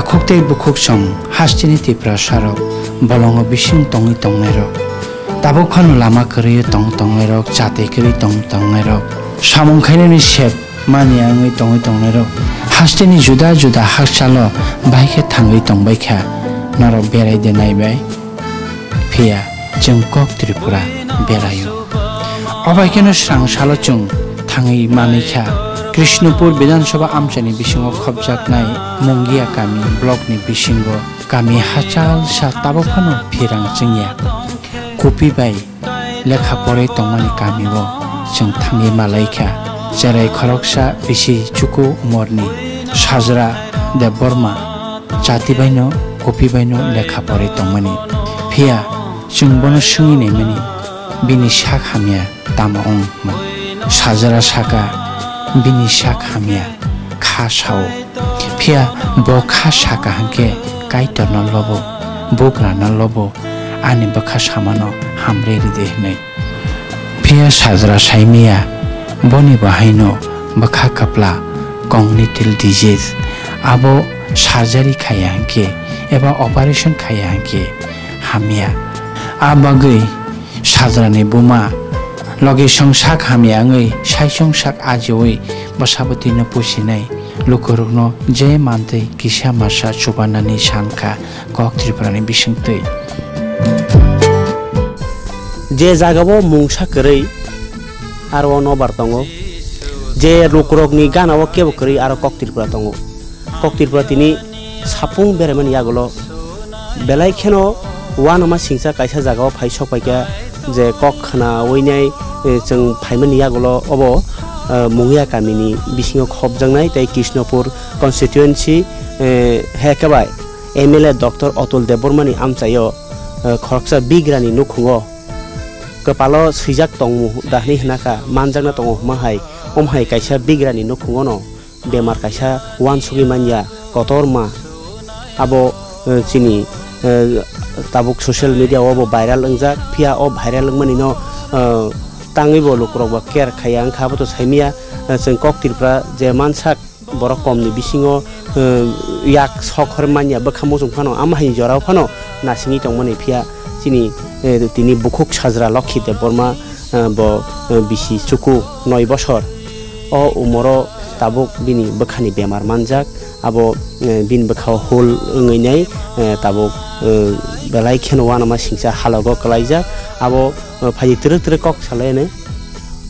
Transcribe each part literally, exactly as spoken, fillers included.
Khuk tei bukhuk song hasteni Tiprasarok bolongo bising tongwi tongnairok, tabuk phano lama kwrwi tong tongnairok, chatwi kwrwi tong tongnairok, samung khainani sep mani wngwi tongwi tongnairok, hasteni juda juda hakchalo bahai khe thangwi tongbai kha, norok berai de naibai. Phiya chwng kok Tripura belaio. Obai kheno srang salo chwng thangwi manwi kha. Krishnapur Bidhan Sabha amchaini bisingo khopjaknai Mungia kami block ni bisingo kami hachal sa tabuk phano phirang chwngya. Kupi bai lekha porwi tongmani kamio chwng thangwi malai kha. Cherai khoroksa bisi chuku umorni Sajra Debbarma chati baino, kupi baino lekha porwi tongmani. Phiya chwng bono swngwi naimani, bini sak hamya tamo wng hwnwi. Sajra saka, bini sak hamya kha sao. Phiya bo kha saka hwnkhe Kaitorno lobo, bugrano lobo, ani bwkha samano hamrwi rwdi hwnwi. Phiya Sajra saimaya, boni bo haino bwkha kwpla, congenital disease, abo surgery khaiya hwnkhe eba operation khaiya hwnkhe hamya. A bagwi Sajrani buma logisong sak hamya wngwi saisong sak ajiui bwsabwtwino pusinai lukurokno je mantwi kisa masa chubanani sankha kok Tripurani bisingtwi. Je jagao mungsa kwrwi aro nobar tongo, je lukurokni ganao kebo kwrwi aro kok Tripura tongo. Kok Tripura tini sapung beraimani yagulo belai kheno uanama singcha kaisa jagao phai sokpaikha, je kok khnaui nai, eh, chwng phaimani yagulo obo, eh, Mungia kamini bisingo khopjaknai tei Krishnapur constituency, eh, heke bai M L A Doctor Atul Debbarmani amchaio, eh, khoroksa bigrani nukhungo kwpalo swijak tongmu da hwnwi hwnakha, manjakna tongo hwnma hai, omo hai kaisa bigrani nukhungono bemar kaisa uansugwi manya kotorma. Abo, eh, chini, eh, tabuk social media o bo viral wngjak, phiya o viral wngmani no, eh, tangwi bo lukurok bo care khaiya wngkha, abo to saimaya, eh, chwng kok Tripura je mansak borok komni bisingo, eh, yak sok hor manya bwkha muchung phano, amo hai jorao phano nasingwi tongmani, phiya chini, eh, tini bukhuk Sajra Lokhi Debbarma, eh, bo, eh, bisi chuku noi bosor. O umoro tabuk bini bwkhani bemar manjak, abo, eh, bini bwkhao hul wngwi nai, eh, tabuk, eh, belai kheno uanama singcha halogo kwlaijak, abo, eh, phaidi twrwk twrwk kok salaino.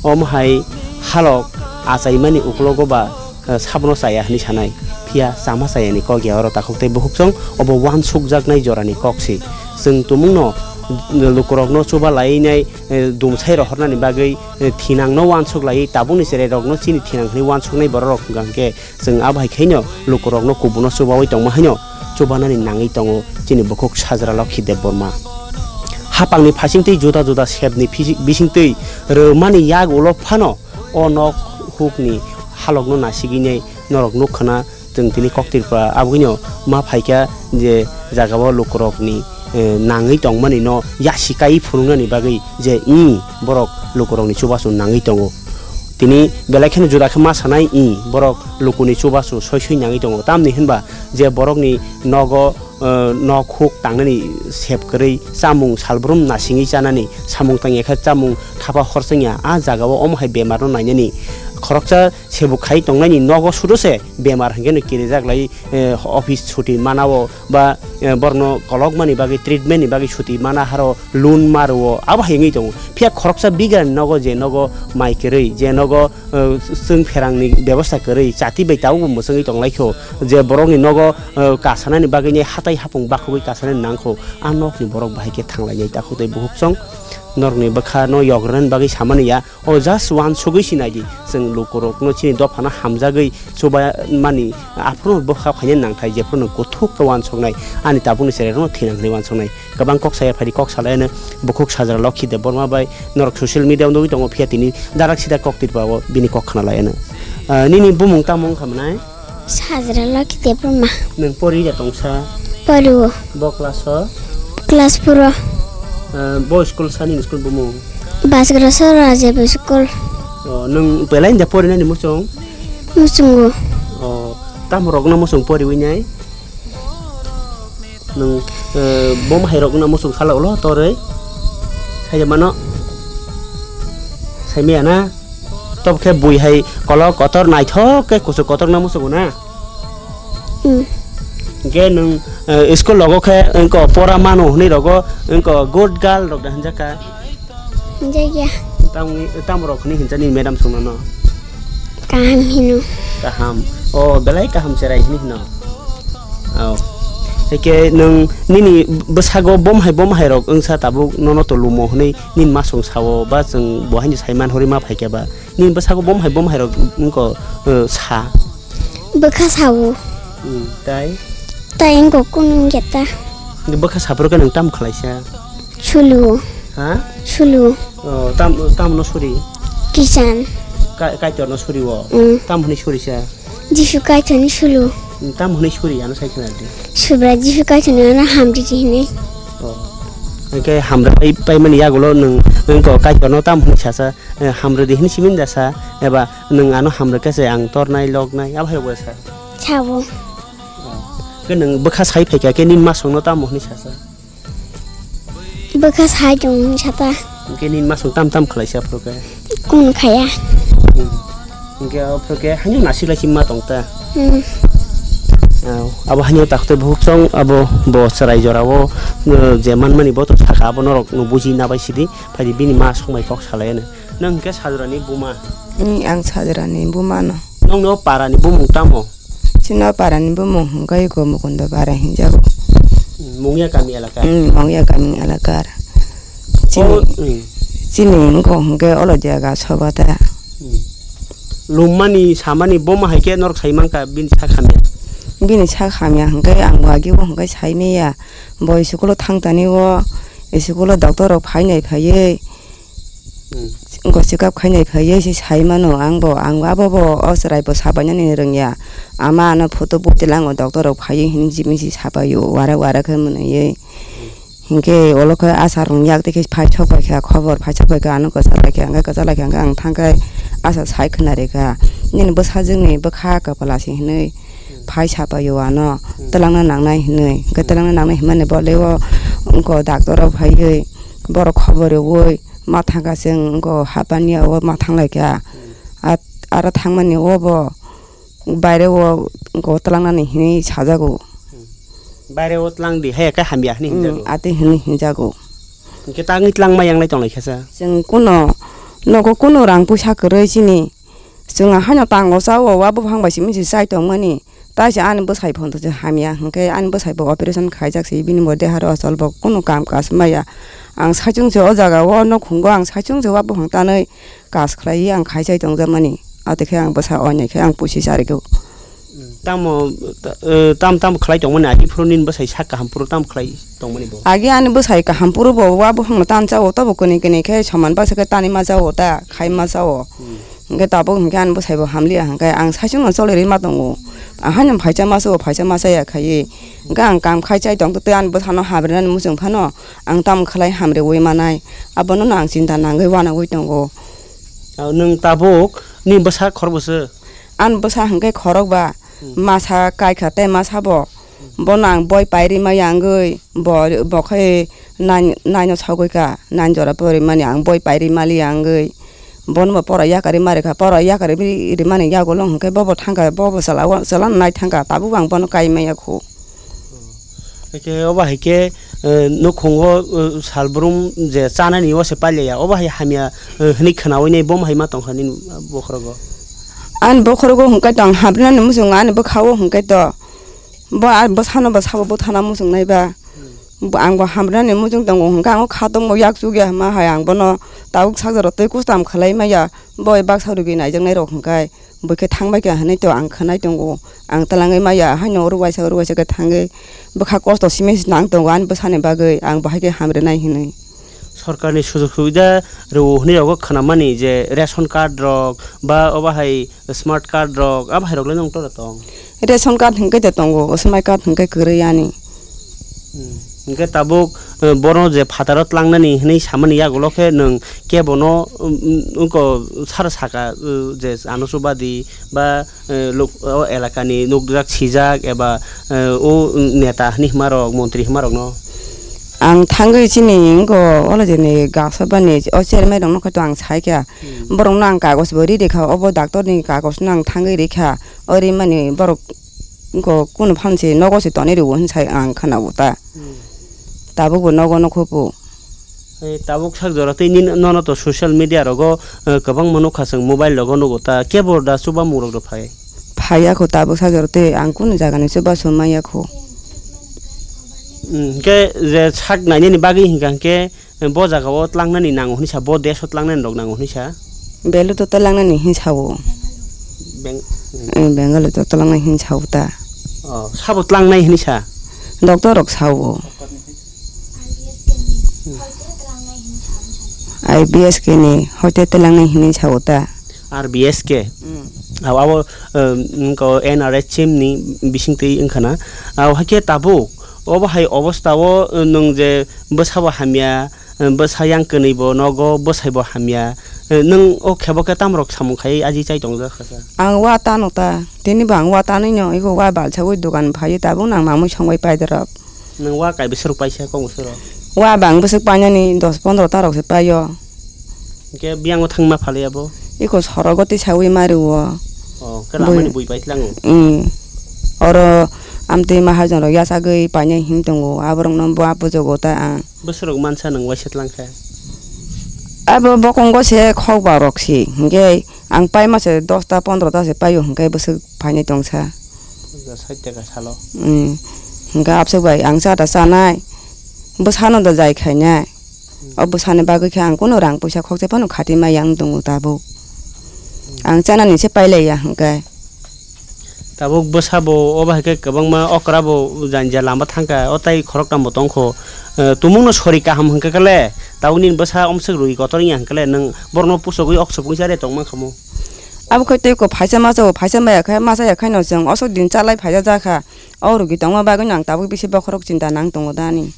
Omo hai halok achaimani uklogo ba, eh, sabono chaya hwnwi sanai, phiya chama chayani kok ya oro takhuk tei bukhuk chwng, obo uansukjaknai jorani kok se. Chwng tumungno, eh, lukurokno chuba lainai, eh, dumsai rohornani bagwi, eh, thinangno uansuk laiwi tabukni cherai rokno chini thinang hwnwi uansuknai bororok hwnkha hwnkhe, chwng abo hai khaino lukurokno kubuno chubaui tongma haino chubanani nangwi tongo chini bukhuk Sajra Lokhi Debbarma. Hapangni phasingtwi juda juda sepni phisi-, bisingtwi rwmani yak ulo phano o nok hukni halokno nasigwinai norok nukha na. Chwng tini kok Tripura aboino ma phaikha je jagao lukurokni, eh, nangwi tongmani no yasi kai phunuknani bagwi je, i, borok lukurokni chubachu nangwi tongo. Tini belai kheno juda khe ma sanai, i, borok lukuni chubachu soi soi nangwi tongo. Tamni hinba je borokni nogo, eh, nok huk tangnani sep kwrwi, chamung salbrum nasingwi chanani, samung tangya khe chamung thapa hor chwngya, a jagao omo hai bemarno nainani khoroksa sebuk khai tongnaini nogo sudo se bemar hwnkhe no kirijak lai, eh, office chuti mana o ba, eh, borno kolokmani bagwi treatment ni bagwi chuti mana haro loan ma rwo abo hai wngwi tongo. Phiya khoroksa bigrani nogo je nogo mai kwrwi, je nogo, eh, chwng pherangni bebosta kwrwi, chati bai tabukbo mwchangwi tonglaikho, je borokni nogo, eh, kasanani bagwi nai hatai hapung bakhogwi kasanani nangkho, a nokni borok bahai khe thanglainai takhuk tei bukhuk chwng norokni bwkhano yogranani bagwi samani ya. O just uansugwi se naidi, chwng lukurokno chini dophano hamjagwi chubamani, aphuru bwkha phaina nangthai, jephuru kuthuk khe uansuknai, ani tabukni cherairokno thwinang hwnwi uansuknai. Kwbang kok saya phaidi, kok salaiyano bukhuk Sajra Lokhi Debbarma bai norok social media-o nugwi tongo, phiya tini darak sida kok Tripura-o bini kok khna laiano. Ah, nini bumung tamo wngkha mwnai? Sajra Lokhi Debbarma. Nwng pori ya tongsa? Pori o. Bo class o? Class four o. Ah, bo school sani school bumung? Basgra Sora J B school. O, nwng belai da pori nani muchung? Muchungo. O, tamo rokno muchung pori winai? Nwng, eh, bom hai rok wngna muchung salo ulo torwi. Sai mano. Sai maya na. Tob khe bui hai kolok kotor naithok khe kuchuk kotor na muchungo na. Hmm. Hwnkhe nwng, eh, school rogo khe wngko pora mano hwnwi rogo wngko good girl rok da hwnjak kha. Hwnjakya. Tamo, tamo rok hwnwi hwnjani madam songno no? Kaham hino. Kaham. O, belai kaham cherai hwnwi hino. O. Hwnkhe nwng nini bwsago bom hai bom hai rok wngsa tabuk nono to lumo hwnwi nini ma song sao ba chwng bo haino sai man hori ma phaikha ba. Nini bwsago bom hai bom hai rok wngko, eh, sa. Bwkha sao. Hmm, tai? Tai wngko kunu wngya ta. Bwkha saphuru khe nwng tamo khlaisa? Sulu. Ha? Sulu. O, tam, tamno suri? Kisan. Ka-, Kaitorno suri o? Mm. Tam hwnwi suri sa? Jisu Kaitorni sulu. Mm, tam hwnwi suri, ano sai khna di. Subra Jisu Kaitorni ano hamri di hwnwi. O. Hwnkhe hamra pai, paimani yagulo nwng, nwng ko Kaitorno tam hwnwi sasa, eh, hamra di hwnwi simin dasa, eba nwng ano hamra khe se ang tornai, loknai, abo hai bo sa? Sabo. O. Khe nwng bwkha sai phaikha khe nini masongno tamo hwnwi sasa? Bwkha sai tong sata. Hwnkhe nini masong tam tam khlaisa aphuru khe? Kun khaya. Hmm. Hwnkhe aphuru khe haino nasik lai si ma tong ta? Hmm. Au, abo haino takhwtwi bukhuk chwng abo bo chwrai jorao, uh, je manmani bo to saka abo norok no buji na bai sidi. Phaidi bini ma songbai kok salai ano. Nwng hwnkhe sajorani buma? Hmm, ang sajorani buma no. Nongni o parani bumung tamo? Chini o parani bumung hwnkhe eko Mukunda para hinjago. Hmm, Mungya kami elaka? Hmm, Mungya kami elaka. Chini, oh, hmm. Chini wngkho hwnkhe olo jaga soba ta. Hmm. Lummani samani boma hai khe norok sai mankha bini sak hamya? Bini sak hamya hwnkhe ang bo agi bo hwnkhe sai maya. Bo school o thang tani o, school o doctor rok phainai phaiwi. Hmm. Wngkha check up khainai phaiwi se sai mano ang bo, ang abo bo o chwrai bo sabainani rwngya. Ama ano photo bo tilango doctor rok phaiwi hini jimisi sabaio wara wara khe mwnwiwi. Hmm. Hinkhe olo khe asha rok yak tei khe phai sok bai kha khobor, phai sok bai kha ano kwchar lai kha, hwnkhe kwchar lai kha hwnkhe ang thang khe asha sai khna rikha. Nini bwsajwk ni bwkha kwpla se hinwi. Hmm. Phai sapaio ano, hmm, twlangna nangnai hinwi. Hwnkhe, hmm, twlangna nangnai hinmani bo leo wngkha doctor rok phaiwi borok khobor rwui ma thangkha chwng wngkha hapani o ma thanglai kha. Hmm. At-, aro thangmani o bo baire o wngkha twlangnani hinwi sajago. Hmm. Baire o twlang di, haya khe hamya hinwi, hmm, hinjago. Atwi hinwi hinjago. Hwnkhe tangwi twlangma yanglai tonglai kha sa? Chwng kuno nogo kuno rang puisa kwrwi chini. Chwng haino tango chao, wa buphang bai simi se chai tongmani. Tai se ani bwsai photo se hamya, hwnkhe ani bwsai bo operation khaijak se, bini bo deharo achol bo kunu kam kaj maya. Ang saichung se o jaga o nukhungo, ang saichung se wa buphang tanwi kaj khlaiwi ang khai chai tongjakmani. Atwi khe ang bwsa oinai khe ang pusi charikho. Tamo, eh, tam tam khlai tongmani, agi phuru nini bwsai sak kaham phuru tam khlai tongmani bo? Agi ani bwsai kaham phuru bo wa buphang no tan chao, tobo kwnwi kwnwi khe soman baksa khe tanwi ma chao ta, khai ma chao. Hmm. Hwnkhe tabuk hwnkhe ani bwsai bo hamliya hwnkhe ang saichung no choli rwui ma tongo. Ahaino phaisa ma chao, phaisa ma chaya khaiwi. Hwnkhe ang kam khai chai tong tei ani bwsano hamrwnani muchung phano ang tamo khlai hamriui manai. Abono no ang chinta nangwi uanagwi tongo. Ah, nwng tabuk nini bwsa khorokbo se? Ani bwsa hwnkhe khorokba. Hmm. Masa kaikha tei masa bo. Bono ang boi pairwi ma yangwi, bo, bo khe nine, nine o sogwi kha, nine jora porimani ang boi pairwi mali yangwi. Bono bo pora yakarwi ma rikha, pora yakarwi rimani yagulo hwnkhe bobo thangkha, bobo chwla, chwla nai thangkha, tabuk ang bono kai maya khu. Hwnkhe obo hai khe, eh, nukhungo, eh, salbrum je chanani o se pailiya, obo hai hamya, eh, hwnwi khwnaui nai, bomo hai ma tongkha nini bokhorogo? Ani bokhorogo hwnkhe tong hamrwnani muchungo ani bwkha-o hwnkhe to. Bo, ah, bwsano bo sabo bwthana muchungnai ba. Hmm. Bo, ang bo hamrani muchung tongo hwnkhe ang o kha tongmo yak chukya hwnma hai ang bono tabuk sak jora twi kustam khlai maya. Bo baksa rwgwi naijaknai rok hwnkhe bo khe thang bai kha hwnwi to ang khwnai tongo. Ang twlangwi maya haino oro waisa oro waisa khe thangwi bwkha kosto simi se nang tongo ani bwsani bagwi ang bo hai khe hamrwnai hwnwi. Sorkarni sujog subida rwo hwnwi rogo khwnamani je ration card rok ba obo hai smart card rok, abo hai rok le nwng tora tong? Ration card hwnkhe de tongo, smart card hwnkhe kwrwi ani. Hmm. Hwnkhe tabuk, eh, bono je phataro tlangnani hwnwi samani yagulo khe nwng kebono, um, um, wngko sar saka, uh, je ano chubadi ba, eh, lok-, o elakani nukjak sijak eba, eh, o neta hwnwi hwnmarok, montri hwnmarokno? Ang thangwi chini wngko olo jeni gasa bani o chairman rokno khaito ang saikha. Hmm. Borokno ang kagoj bo ri rikha, obo doctor ni kagoj no ang thangwi rikha. O rimani borok wngko kunu phan se nogo se tonwi rwo hwn sai ang khwnao ta. Hmm. Tabuk bo nogo nukhupu. Hai tabuk sak jora tei nini nono to social media rogo, eh, kwbangma nukha chwng mobile rogo nugo ta, kebo da chubamung rok rw phai? Phaiya kho tabuk sak jora tei ang kunu jaga ni chubasu manya kho. Hmm, hwnkhe je sak nainani bagwi hwnkha hwnkhe, eh, bo jaga o tlangnani nango hwnwi sa, bo desh o tlangnani rok nango hwnwi sa? Belute to tlangnani hwnwi sao. Beng-, hmm. Eh, Bengali to tlangnai hwnwi sao ta. Oh, sabo tlangnai hwnwi sa? Doctor rok sao. I B S K ni hoite tlangnai hwnwi sao ta. R B S K. Mm. Abo, abo, um, wngkha N R H M ni bising twi wngkha na. Abo haikhe tabuk, obo hai obostha o, um, nwng je bwsabo hamya, um, bwsa yang kwnwi bo nogo, bwsai bo hamya. Um, nwng o khe bo khe tamrok samung khai aji chai tongjak kha sa? Ang wa tano ta, tini bo ang wa tanwi no, iko wa balsa ui dogan phai tabuk nang mamui songbai pai dorok. Nwng wa kai bwswk paisa kok bwswk rok? Wa bang bwswk painani dos pondro ta rok se paio. Hwnkhe biyang o thangma phalwi abo? Iko sorogo twi sawi mari o. Oh, khe bui- lamani bui pai tlango? Mm. Oro amtwi mahajon rok yachagwi painai hin tongo, aborokno bo apujogo ta ang. Bwswk rok mansa nwng waisa tlang khe? Abo bokongo se khokba rok si, hwnkhe ang paima se dos ta pondro ta se paio, hwnkhe bwswk phainai tongsa. Sait taka salo. Mm. Hwnkhe abswk bai ang cha da chanai. Bwsano da jai khainai. O bwsani bagwi khe ang kunu rang puisa khoksa phano khati maya wng tongo tabuk. Ang chanani se pailaiya hwnkhe. Tabuk bwsa bo obo hai khe kwbangma okra bo janja lama thangkha, o tai khoroktham bo tongkho. Eh, tumungno sori kaham hwnkhe kale, tabuk nini bwsa omswk rwi kotor wngya hwnkhe le, nwng borokno pusogwi oksopung cha re tongma khamu. Abo khe tei ko phaisa masa o, phaisa maya khe masa ya khaino chwng osok din chalai phaisa jakha. O rugi tongma bagwino ang tabuk bisi bokhorok chinta nang tongo dani.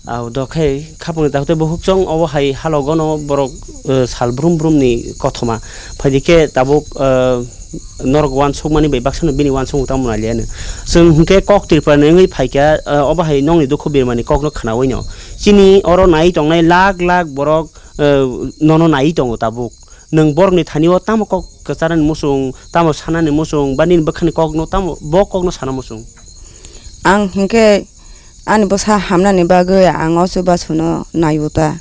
Au, dokhai khapangni takhuk tei bukhuk chwng obo hai halogono borok, eh, sal brum brumni kothoma. Phaidi khe tabuk, eh, norok uansukmani bai baksano bini uansukmung tamo naliano. Chwng hwnkhe kok Tripura ni wngwi phaikha, eh, obo hai nokni dukhu birmani kokno khnaui no. Chini oro nai tongnai lak lak borok, eh, nono nai tongo tabuk. Nwng borokni thani o tamo kok kwcharnani muchung, tamo sanani muchung, ba nini bwkhani kokno tamo, bo kokno sana muchung? Ang hinkhe ani bwsa hamnani bagwi ang o chubasuno naiyo ta.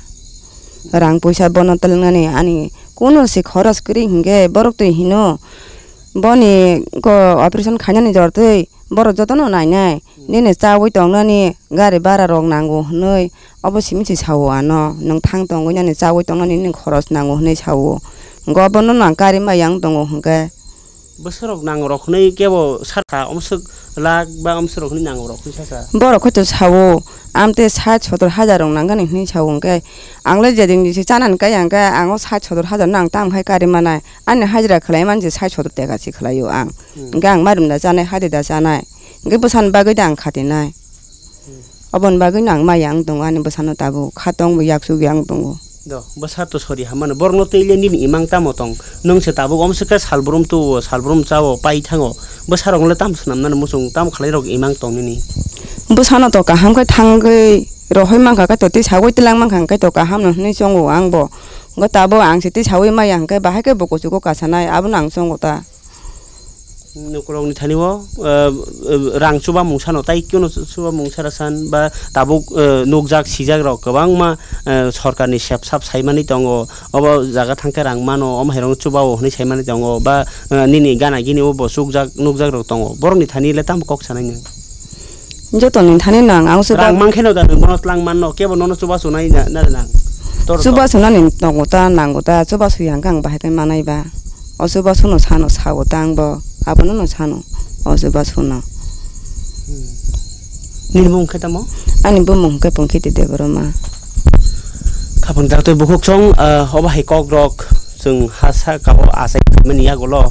Rang puisa bono twlwngnani ani kunu se khoros kwrwi hinkhe borok twi hino, boni ko operation khainani jor twi borok jotono nainai. Nini chaui tongnani gari bara rok nango hwnwi obo simi se sao ano, nwng thang tongwi nani chaui tongnani nini khoros nango hwnwi sao. Hwnkhe obono nang kari maya wng tongo hwnkhe. Bwsarok nango rok hwnwi kebo sakha, omswk lak ba omswk rok hwnwi nango rok hwnwi sakha. Borok hwto sao, amte sait sotor hajar rok nangani hwnwi sao hwnkhe, ang le jedin se chanani kaya hwnkhe ang o sait sotor hajar no ang tamo hai kari manai, ani hajira khlai mani se sait sotor teka se khlaio ang. Hmm. Hwnkhe ang mairum da chanai, hadi da chanai. Hwnkhe bwsani bagwi da ang khatinai. Hmm. Oboni bagwino ang maya wng tongo, ani bwsano tabuk kha tongbo yaksugwi ang tongo. Do, bwsa to sori hammano, borokno twi le nini imang tamo tong? Nwng se tabuk omswk khe salbrum tuo, salbrum chao, pai thango. Bwsarokno le tamo swnamnani muchung, tamo khlai rok imang tong nini? Bwsano to kaham khe thangwi rohoi mankha khe to, tei sagwi twlang mankha khe to kaham no hwnwi chongo ang bo. Hwnkhe tabuk ang se tei sagwi maya hwnkhe bahai khe bo kuchugo kasanai, abono ang chongo ta. Nukulokni thani o, eh, eh, rang chubamung sano, tai kunu chubamung sara san ba tabuk, eh, nukjak sijak rok kwbangma, eh, sorkarni sep sap saimani tongo, obo jaga thangkhe rang mano, omo hai rok chuba o hwnwi saimani tongo, ba, eh, nini gana gini o bo chukjak nukjak rok tongo, borokni thani le tamo kok sanai nwng? Jotoni thani nang ang se rang bak- mankhe no da nwng bono tlang manno, kebo nono chubachu nai na, na nang? Tor chubachu nani tongo ta, nango ta, chubachu yang khe ang bahai khe manai ba. O chubachu no sano sao ta ang bo, abono no sano, o chubachu no. Hmm. Nini bumung khe tamo? Ani bumung khe Pungkhiti Debbarma. Khapang dak tei bukhuk chong, ah, obo hai kok rok chwng ha saka o achai mani yagulo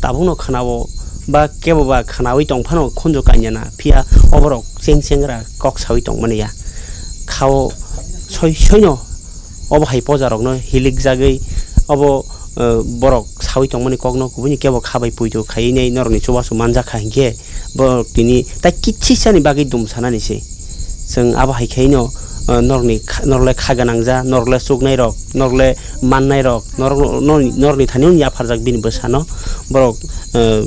tabuk no khna o. ba kebo ba khwnaui tong phano khunju kanya na, phiya oborok cheng chengra kok saui tongmani ya. Khao soi soino obo hai pojarokno hilikjagwi obo, eh, borok saui tongmani kokno kubuni kebo kha bai puitu khaiwi norokni chubachu manjakha hinkhe borok tini tai kichisa ni bagwi dum sanani se. Chwng abo hai khaino, eh, norokni kha-, norokle kha gwnangja, norokle chuknairok, norokle mannairok, norok, nor-, norokni thani wng yapharjak bini bwsano. Borok, eh,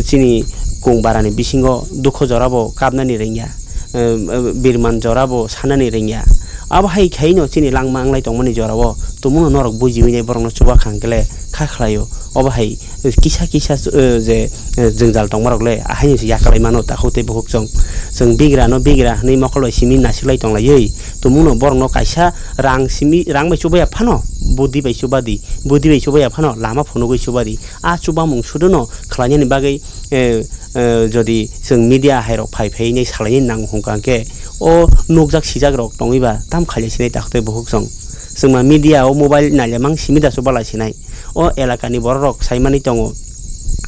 chini kung barani bisingo dukho jorabo kapnani rengya, eh, eh, birman jorabo sanani rengya. Abo hai khaino chini langma wnglai tongmani jorao tumungno norok bujiwi nai borokno chubakhang kle kha khlaio. Obo hai kisa kisa, eh, je, eh, jwngjal tongmarok le ahaino se yakalai mano takhuk tei bukhuk chwng. Chwng bigrano bigra hwnwi mokol bai simi nasiklai tonglaiwi tumungno borokno kaisa rang simi, rang bai chubaya phano, budi bai chubadi, budi bai chubaya phano lama phunugwi chubadi. A chubamung sudono khlainani bagwi, eh, eh, jodi chwng media hairok phai phai nai salainani nango hwnkha hwnkhe o nukjak sijakrok tongwiba tam khailai sinai takhuk tei bukhuk chwng. Chwngma media o mobile naile mang simi da chubalai sinai. O elakani bororok saimani tongo.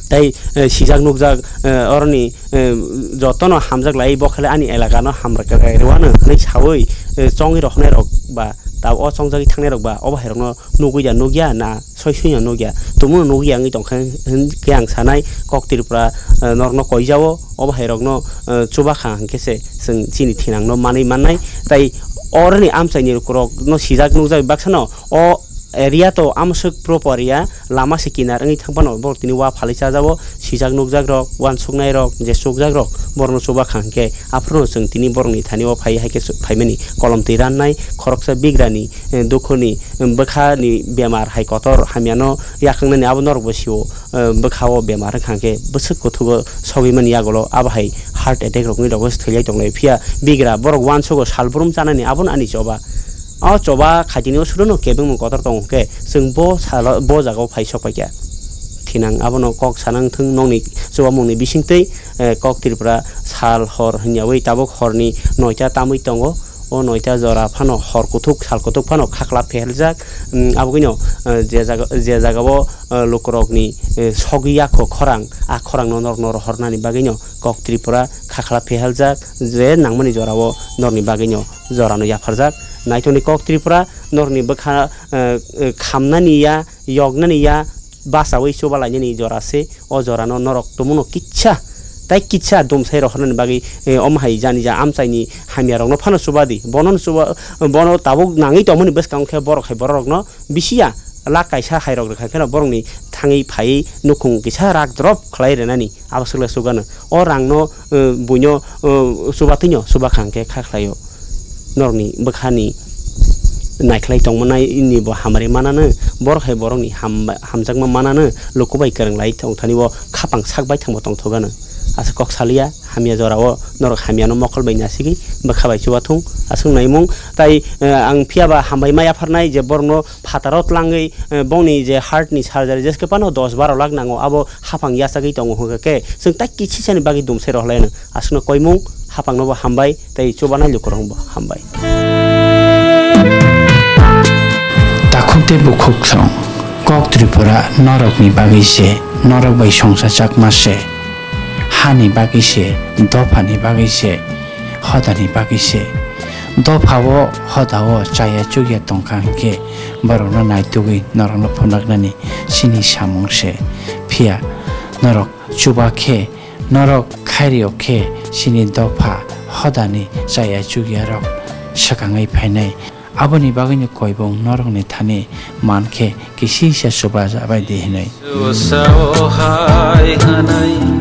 Tei, eh, sijak nukjak, eh, oroni, eh, jotono hamjak lai, bo khe ani elakano hamrwk rwano hwnwi saui, eh, chongwi rohornairok ba, ta o chongjagwi thangnairok ba, obo hairokno nugwi da nukya na soi soino nukya, tumungno nukya wngwi tongkha hwn-, hwnkhe ang sanai kok Tripura, eh, norokno koijao, obo hairokno, eh, chubakha hwnkhe se chwng chini thinangno manwi mannai. Tai oroni amchaini rokno sijak nukjak baksano o area to amswk proper ya, lama se kinar wngwi thang phano borok tini wa phalwi chajao, sijak nukjak rok, uansuknai rok, je chukjak rok, borokno chuba kha hwnkhe, aphuru chwng tini borokni thani o phai hai khe su-, phaimani kolom twi rannai, khoroksa bigrani, eh, dukhuni, eh, bwkhani bemar hai kotor hamyano yakangnani abo norokbo sio, eh, bwkhao bemar wngkha hwnkhe bwswk kuthugo sogwi mani yagulo abo hai heart attack rokni rokbo thwilai tonglai phiya bigra borok uansugo salbrum chanani abono ani choba. O choba khaitini o sudono kebengmung kotor tongo hwnkhe, chwng bo salo, bo jagao phai sok paikha. Thinang abono kok sana wngthwng nokni chubamungni bisingtwi, eh, kok Tripura sal hor hwnyaui tabuk horni noita tamwi tongo. O noita jora phano hor kuthuk sal kuthuk phano khakla pheljak. Mm, abogwino, eh, je jaga, je jagao, eh, lukurokni, eh, sogwi yakho khorang, a khorangno norokno rohornani bagwino kok Tripura khakla pheljak, je nangmani jorao norokni bagwino jorano yapharjak. Naitokni kok Tripura, norokni bwkha, eh, eh, khamnani ya, yoknani ya, bachaui chubalainani jora se. O jorano norok tumungno kisa, tai kisa dumsai rohornani bagwi, eh, omo hai jani ja amchaini hamyarokno phano chubadi. Bono chuba, bono tabuk nangwi tongmani bwskango khe borok hai bororokno bisiya lak kaisa hairok rwkha kheno borokni thangwi phaiwi nukhung kisa rak drop khlai rwnani. Abo swkle chugano. O rangno, eh, buino, eh, chubatwino chuba kha hwnkhe kha khlaio. Norokni bwkhani naikhlai tongmani bo hamari manano, borok hai borokni ham-, hamjakma manano, luku bai kwrwng lai tongthani bo khapang sak bai thangbo tongthogano. Asa kok salia, hamya jorao norok hamyano mokol bai nasigwi bwkha bai chubathung, aswk naimung. Tai, eh, ang phiyaba hambai ma yapharnai je borokno phataro tlangwi, eh, bongni je heart ni surgery jeske phano dos baro lakh nango, abo haphang yachagwi tongo hwnkha khe, chwng tai kisisani bagwi dumsai rohlaino. Aswkno koimung, haphangno bo hambai, tei chubanai lukurokno bo hambai. Takhuk tei bukhuk song, kok Tripura norokni bagwi se, norok bai songsa chakma se, hani bagwi se, dophani bagwi se, hodani bagwi se. Dophao hodao chaya chukya tongkha hwnkhe borokno naitugwi norokno phunuknani chini samung se. Phiya norok chuba khe, norok khairiyok khe chini dopha hodani chaya chukyarok swkangwi phainai. Aboni bagwino koibung norokni thani man khe kisisa chuba jabai di hinwi. Sao hai hwnwi